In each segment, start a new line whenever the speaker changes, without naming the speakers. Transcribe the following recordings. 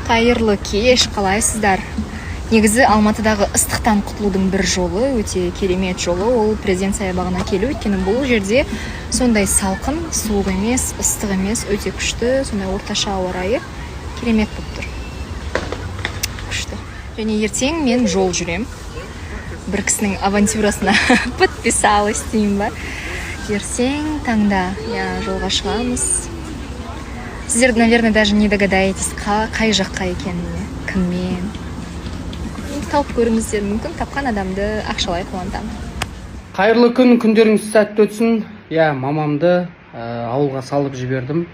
Қайырлы кеш, қалайсыздар? Негізі Алматыдағы ыстықтан құтылудың бір жолы, өте керемет жолы, ол Президент саябағына келу. Өйткені бұл жерде сондай салқын, суық емес, ыстық емес, өте күшті, сондай орташа ауа райы керемет болып тұр, күшті. Және ертең мен жол жүрем, бір кісінің авантюрасына подписалась деймін ба. Ертең таңда, иә, жолға шығамыз. Сіздер, наверное, даже не догадаетесь, қай жаққа екеніне, кіммен. Тауып көріңіздер, мүмкін, тапқан адамды ақшалай қуантамын.
Қайырлы күн, күндеріңіз сәтті өтсін! Иә, мамамды ауылға салып жібердім.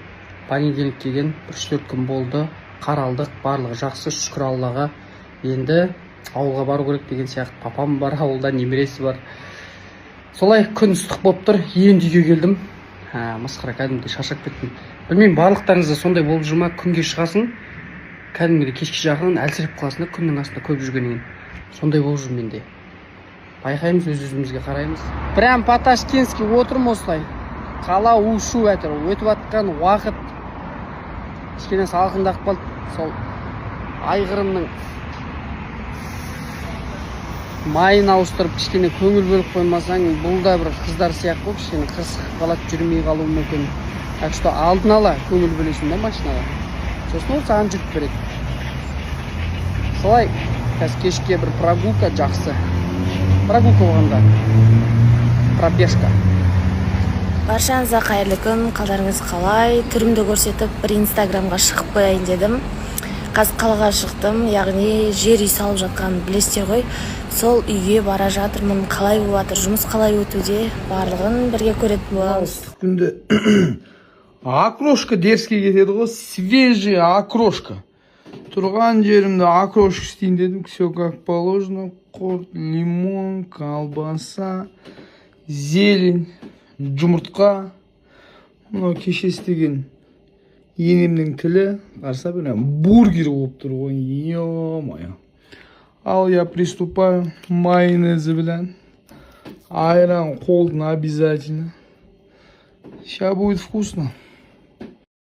Понедельник келген, бір 3-4 күн болды, қаралдық, барлығы жақсы, шүкір Аллаға. Енді ауылға бару керек деген сияқты. Папам бар ауылда, немересі бар. Солай, күн ыстық болып тұр. Енді үйге келдім. Масқара, кәдімгідей шаршап кеттім. Білмеймін, барлықтарыңызда сондай болып жүр ма? Күнге шығасың, кәдімгідей кешке жақын әлсіреп қаласың да, күннің астында көп жүргеннен кейін. Сондай болып жүр менде. Байқаймыз, өз өзімізге қараймыз. Прям по ташкентски отырмын осылай. Қала у шу, әйтеуір өтіп жатқан уақыт. Кішкене салқындап қалды. Сол айғырымның майын ауыстырып, кішкене көңіл бөліп қоймасаң, бұл да бір қыздар сияқты ғой, кішкене қырсығып қалады, жүрмей қалуы мүмкін. Так что алдын ала көңіл бөлесің да машинаға, сосын ол саған жүріп береді. Солай, қазір кешке бір прогулка жақсы. Прогулка болғанда, пробежка.
Баршаңызға қайырлы күн! Қалдарыңыз қалай? Түрімді көрсетіп, бір Инстаграмға шығып қояйын дедім. Қазір қалаға шықтым, яғни жер үй салып жатқанын білесіздер ғой, сол үйге бара жатырмын. Қалай болып жатыр жұмыс, қалай өтуде, барлығын бірге көретін боламыз.
Ыстық күнде окрошка дерзкий кетеді ғой, свежий окрошка. Тұрған жерімде окрошка істейін дедім. Все как положено: құрт, лимон, колбаса, зелень, жұмыртқа. Мынау кеше істеген енемнің тілі. Қараса, прям бургер болып тұр ғой, ё-моё. Ал я приступаю. Майонезі білән айран қолдың обязательно. Сейчас будет вкусно.